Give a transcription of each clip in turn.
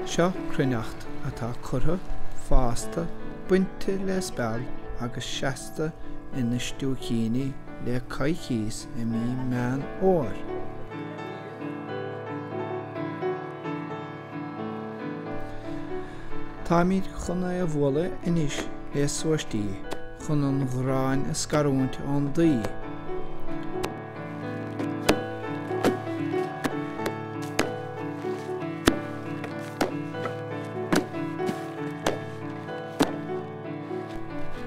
Seo cruithneacht atá curtha, fásta, bainte le speal agus seasta ina stiúicíní le coicíos i mí Meán Fhómhair. Táimid chun é a bhualadh anois le suaistí chun an ghráin a scarúint ón dtuí.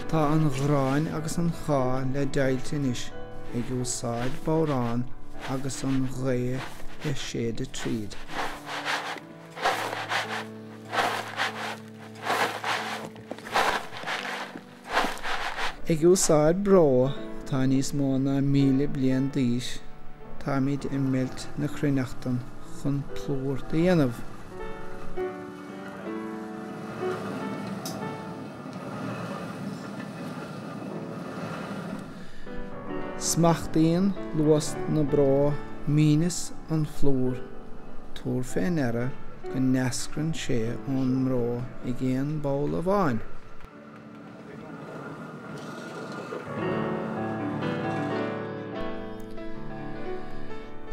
Tá an ghráin agus an cháil le deighilt anois ag úsáid bodhrán agus an ghaoth le séideadh tríd. Ag úsáid bró atá níos mó ná 1,000 bliain d'aois, táimid ag meilt na cruithneachtan chun plúr a dhéanamh. Smachtaíonn luas na bró míneas an phlúir. Tabhair fé ndeara go n-eascrann sé ón mbró ag aon bpoll amháin.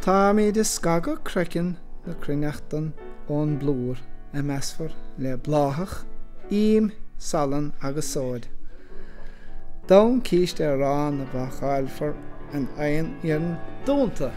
Táimid ag scagadh craiceann na cruithneachtan ón bplúr a meascfar le bláthach, im, salann agus sóid. Donn císte arán a bhácálfar in oigheann iarainn dúnta.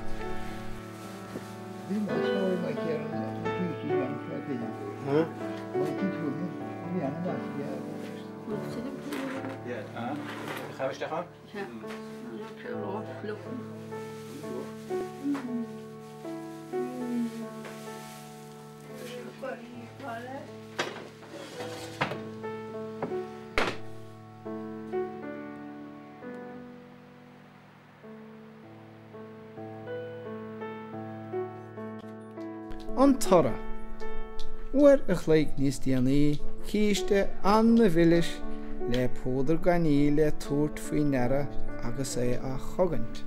An toradh. Uair a chloig níos déanaí, císte an-mhilis le púdar guainí le tabhairt faoi ndeara agus é á chogaint.